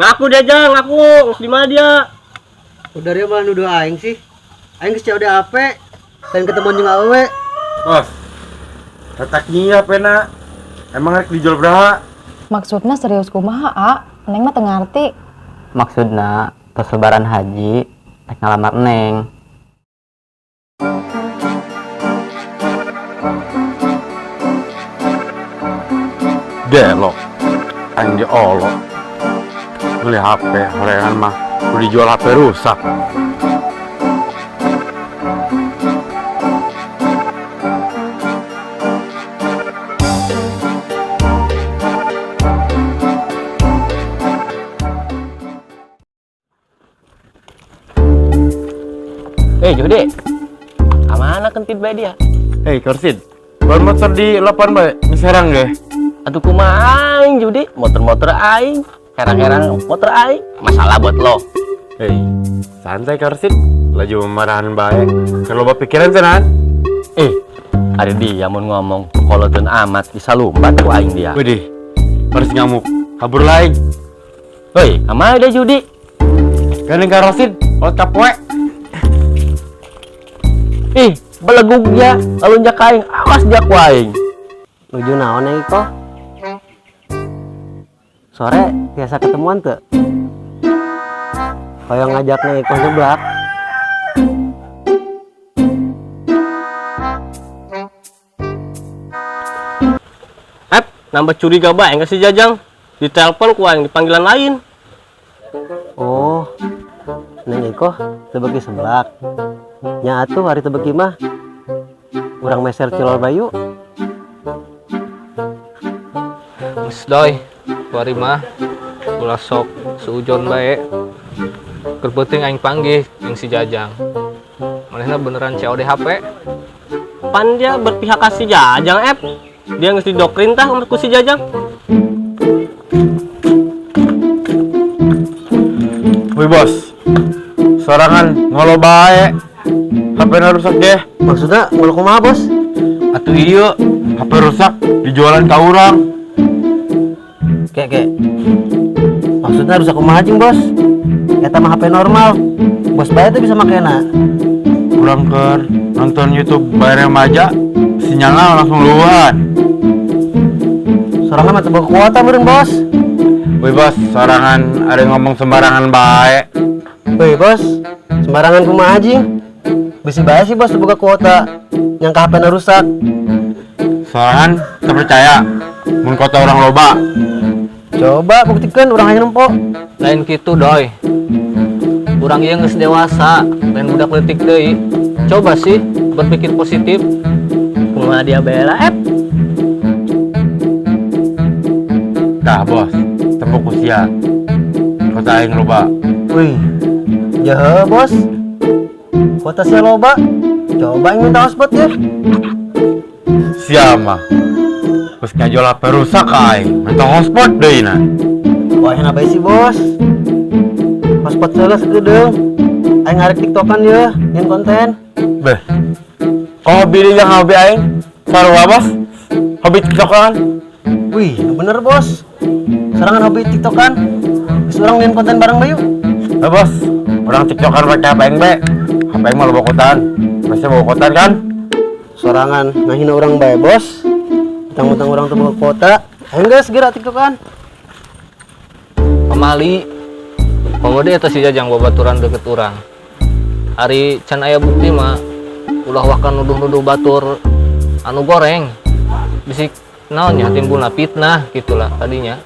Ngaku dia, Jang, ngaku. Di mana dia? Udah dia malah nuduh aing sih. Aing geus COD HP. Lain ketemu jeung awewe. Bos. Retaknya HP na. Emang rek dijual berapa? Maksudnya serius kumaha, A? Neng mah teu ngarti. Maksudna tos lebaran haji rek ngalamar Neng. Delok. Aing diolok. Beli HP horean mah udah dijual HP rusak. Eh, Judi. Kamana kentit bae dia? Hei, Korsid. Ban motor di lapan bae, miserang ge. Atuh kumaha aing, Judi? Motor-motor aing, herang-herang motor aing. Masalah buat lo. Hei, santai Korsid. Laju memarahan bae. Kalau loba pikiran tenan. Eh, ada dia mau ngomong koloteun amat bisa lumpat ku aing dia. Widih, harus ngamuk. Kabur lain. Hei, kamana dia Judi? Gandeng ka Rosid, kolot kapoe. Ih, belegugnya lalu njak aing, awas dia ku aing. Nuju naon Neng Iko? Sore biasa ketemuan tuh. Hoyong ngajak Neng Iko nyeblak. Ep, nambah curiga bae enggak si Jajang? Ditelepon ku aing di panggilan lain. Oh, Neng Iko teu beuki seblak. Nya atuh hari teu beuki mah. Urang meser cilor bayu. Geus doi, kuari mah ulah sok suujon bae. Keur penting aing panggih jeung si Jajang. Manehna beneran COD HP? Pan dia berpihak ka si Jajang, Ep. Dia geus didokrin tah ku si Jajang. Wih bos, sorangan ngolo bae. HP-na rusak deh. Maksudnya ngolo kumaha, Bos? Atuh iya, HP rusak dijualan ka urang. Kek, kek. Maksudnya rusak kumaha jeung, Bos? Eta mah HP normal. Bos bae teh bisa makena. Urang keur nonton YouTube bae remaja, sinyalna langsung luan. Sorangan mah teu boga kuota meureun, Bos. Wih bos, sorangan ada yang ngomong sembarangan bae. Wih, Bos, sembarangan kumaha jeung? Bisi bae sih, Bos, teu boga kuota. Yang ka HP-na rusak. Sorangan terpercaya mun kota orang loba. Coba buktikan urang hanya nempo. Lain kitu doi. Urang ieu geus dewasa, lain budak leutik deui. Coba sih berpikir positif. Kumaha dia bela, Ep? Tah bos, tepuk usia. Kota aing loba. Wih, jahe bos. Kota sia loba. Coba aing minta hotspot ya. Sia mah. Geus ngajual HP rusak ka aing, minta hotspot deui na. Wah, enak bae sih bos. Hotspot seula segedeung. Aing ngarek TikTokan ya, nyen konten. Beh. Kok hobi deui yang hobi aing? Sarua bos. Hobi TikTokan. Wih, bener bos. Sorangan hobi TikTokan. Geus urang nyen konten bareng bae yuk. Eh bos, urang TikTokan pakai HP aing bae. HP aing mah loba kotaan. Biasanya bawa kotaan kan? Sorangan ngahina urang bae bos. Utang-utang urang teu boga kuota. Ayo geus segera TikTokan. Pamali. Komo deui eta si Jajang babaturan deket urang. Ari can aya bukti mah ulah waka nuduh-nuduh batur anu goreng. Bisi naon nya timbulna fitnah gitulah tadinya.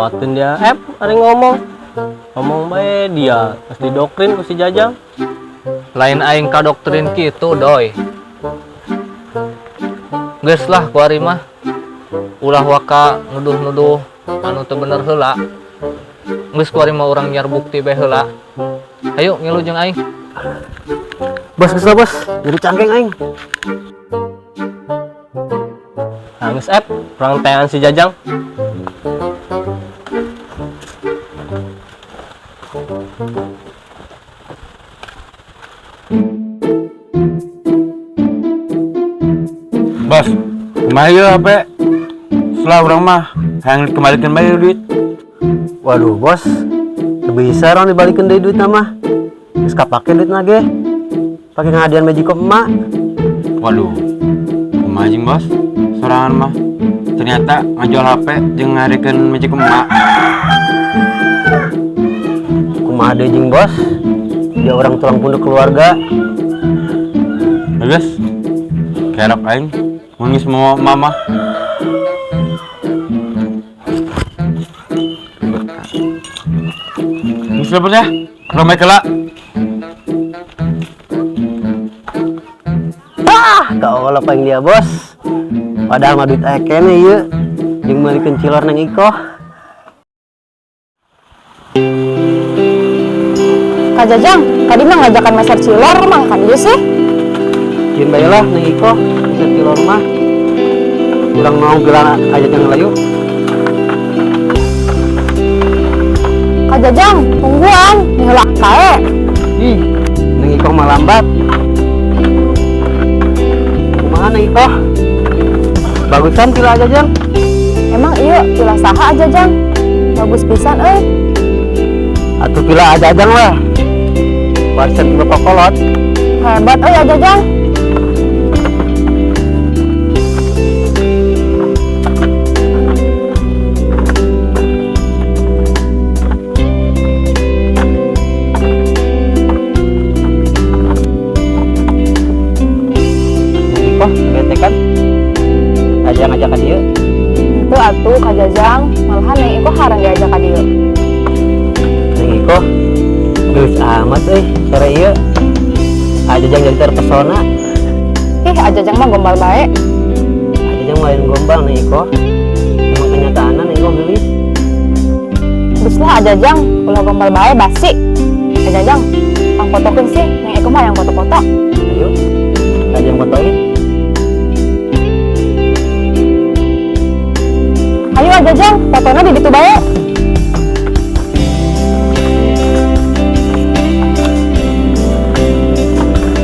Polotin dia, ari ngomong. Ngomong bae dia, terus didoktrin ku si Jajang. Lain aing kadoktrin kitu, Doi. Geus lah kuari mah. Ulah waka nuduh-nuduh anu teu bener heula. Geus kuari mah urang nyiar bukti bae heula. Ayo ngilu jeung aing. Bos, geus lah, bos. Jadi cangkeng aing. Geus Ep, urang teangan si Jajang. Bos, kumaha ieu HP? Setelah urang mah hayang dikembalikan bae duit. Waduh, bos. Teu bisa urang dibalikeun deui duitna mah. Geus kapake duitna ge. Pake ngahadian Magicom emak. Waduh. Kumaha jeung bos? Sorangan mah ternyata ngajual HP jeung ngadekeun Magicom emak. Kumaha deui jeung bos? Dia orang tulang punduk keluarga. Geus. Kerok aing mun geus mau mama. Geus lebet ya. Romeh heula. Ah, kaolok paling dia bos. Padahal mah duit aya keneh ieu. Jeung meulikeun cilor Neng Ikoh. Kak Jajang, tadi mah ngajakan meser cilor, mah kan ieu sih. Jieun bae lah Neng Ikoh, meser cilor mah. Urang mau gelang aja jangan layu. Kak Jajang, tungguan, ngeulak kae. Ih, Neng Ikoh mah lambat. Kumaha Neng Ikoh? Bagusan pila aja Jang? Emang iya, pila saha aja Jang? Bagus pisan euy. Atuh pila aja Jang lah. Warisan ti bapak kolot. Hebat euy aja Jang. Neng Ikoh bete kan? Aja ngajak ka dieu. Itu atuh Kak Jajang, malahan Neng Ikoh harang diajak ka dieu. Neng Ikoh geus amat euy sore ieu. Aja Jang jadi terpesona. Ih, Aja Jang mah gombal bae. Aja Jang lain gombal Neng Ikoh. Emang kenyataanna Neng Ikoh geulis. Geus lah Aja Jang, ulah gombal bae basi. Aja Jang, pang fotokeun sih, Neng Ikoh mah yang foto-foto. Ayo, Aja yang fotoin. Ayo Aja Jang, fotona di ditu bae.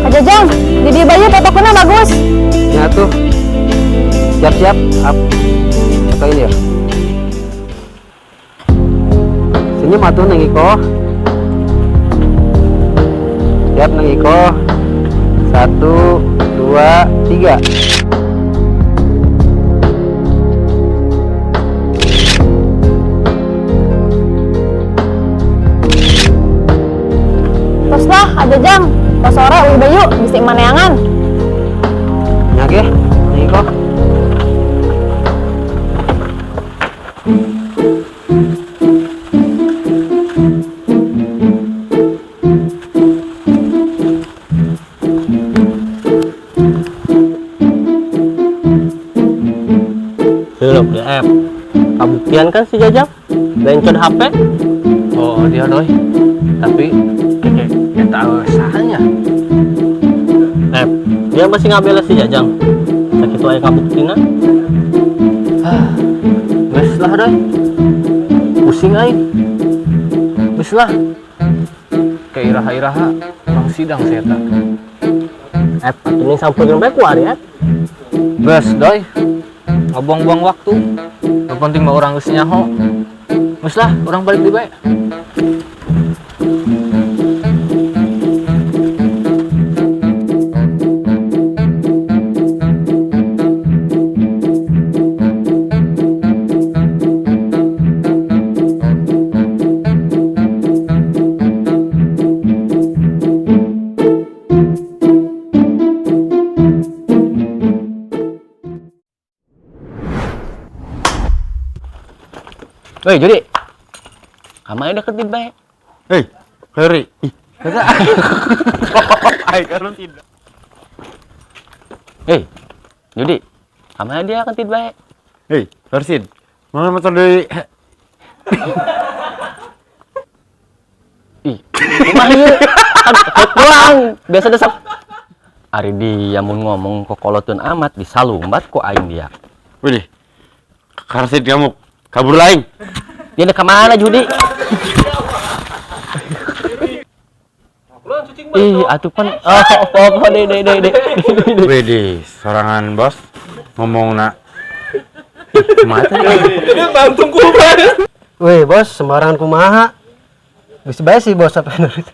Aja Jang, di dieu bae fotokeunna bagus. Ya tuh. Siap-siap, up. Fotoin ya. Senyum atuh Neng Ikoh. Siap Neng Ikoh. 1, 2, 3. Terus lah, Aja Jang. Pas sore udah yuk, bisi maneangan. Nya ge, Neng Ikoh. Hirup di app. Kabuktian kan si Jajang? Lencon HP? Oh, dia doi. Tapi keke eta sahanya. App, dia masih ngabela si Jajang. Sakitu aya kabuktina. Ah, geus lah doi. Pusing aing. Geus lah. Ke iraha-iraha urang sidang si eta. App, atuh ning sampeurkeun bae ku ari app. Geus doi. Ngabuang-buang waktu. Yang penting mah urang geus nyaho. Geus lah, urang balik deui bae. Woi, Judi. Kamana deketin bae? Hei, Heri. Ih, kata. Ai kalau tidak. Hei, Judi. Kamana dia kentit bae? Hei, Farsid. Mana motor dari? Ih, kumaha ieu? Kan hot doang. Biasa desap. Ari dia mun ngomong kokoloteun amat bisa lumbat ku aing dia. Wih, Karsid kamu kabur lain. Dia dek kemana, Judi? Ih, atuh pan oh, oh, oh, deh, deh, deh, deh. Wih, sorangan bos ngomong nak. Ih, kumaha teh? Weh bos, sembarangan kumaha. Geus bae sih bos apa nurut.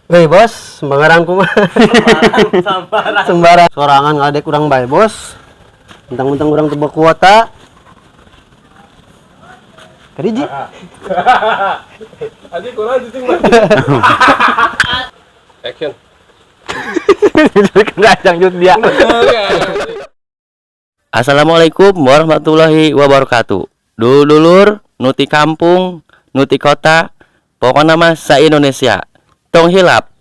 Weh bos, sembarangan kumaha. Sembarang. Sorangan ngadek urang bae bos. Mentang-mentang urang teu kuota. Keriji. Action. Kena janggut dia. Assalamualaikum warahmatullahi wabarakatuh. Dulur, nu ti kampung, nu ti kota, pokoknya mah sa Indonesia. Tong hilap.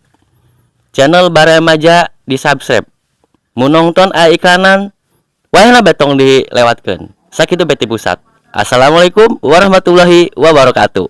Channel Baremaja di subscribe. Mun nonton aya iklanan, wayahna bae tong dilewatkeun. Sakitu beti pusat. Assalamualaikum warahmatullahi wabarakatuh.